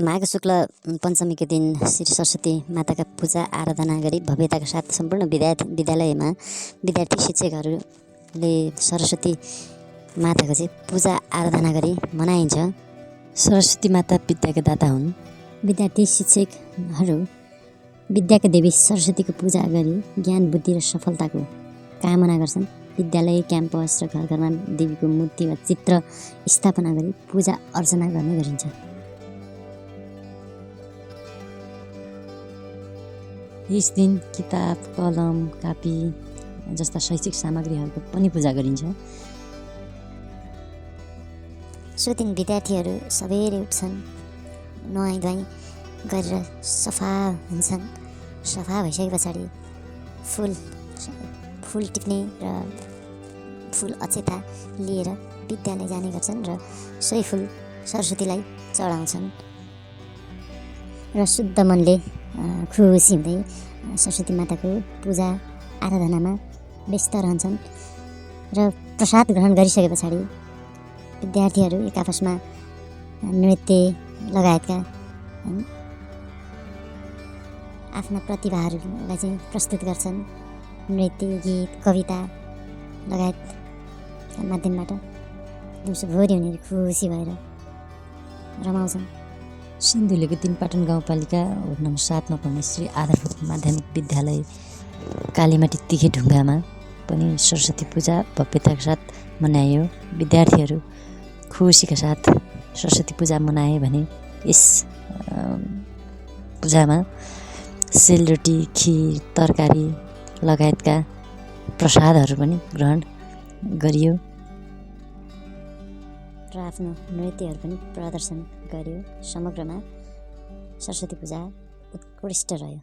माघ शुक्ल पञ्चमीको दिन श्री सरस्वती माताका पूजा आराधना गरी भव्यताका साथ सम्पूर्ण विद्यालयमा विद्यार्थी शिक्षकहरूले सरस्वती माताको चाहिँ पूजा आराधना गरी मनाइन्छ। सरस्वती माता विद्याका दाता हुन्। विद्यार्थी शिक्षकहरू विद्याका देवी सरस्वतीको पूजा गरी ज्ञान बुद्धि र सफलताको कामना गर्छन्। विद्यालय क्याम्पस र घर घरमा देवीको मूर्ति वा चित्र स्थापना गरी पूजा अर्चना गर्ने गरिन्छ। यस दिन किताब कलम कापी जस्ता शैक्षिक सामग्रीहरूको पनि पूजा गरिन्छ। सो दिन विद्यार्थीहरू सबेरै उठ्छन्, नुहाइ धुवाइ गरेर सफा हुन्छन्। सफा भइसके पछाडि फुल टिप्ने र फुल अक्षता लिएर विद्यालय जाने गर्छन् र सोही फुल सरस्वतीलाई चढाउँछन् र शुद्ध मनले खुसी हुँदै सरस्वती माताको पूजा आराधनामा व्यस्त रहन्छन्। र प्रसाद ग्रहण गरिसके पछाडि विद्यार्थीहरू एक आपसमा नृत्य लगायतका आफ्ना प्रतिभाहरूलाई चाहिँ प्रस्तुत गर्छन्। नृत्य, गीत, कविता लगायतका माध्यमबाट दिउँसोभरि उनीहरू खुसी भएर रमाउँछन्। सिन्धुलीको 3 पाटन गाउँपालिका वडा नम्बर 7 मा पर्ने श्री आधारभूत माध्यमिक विद्यालय कालीमाटी तिखे ढुङ्गामा पनि सरस्वती पूजा भव्यताका साथ मनाइयो। विद्यार्थीहरू खुसीका साथ सरस्वती पूजा मनाए भने यस पूजामा सेलरोटी, खिर, तरकारी लगायतका प्रसादहरू पनि ग्रहण गरियो र आफ्नो नृत्यहरू पनि प्रदर्शन गरियो। समग्रमा सरस्वती पूजा उत्कृष्ट रह्यो।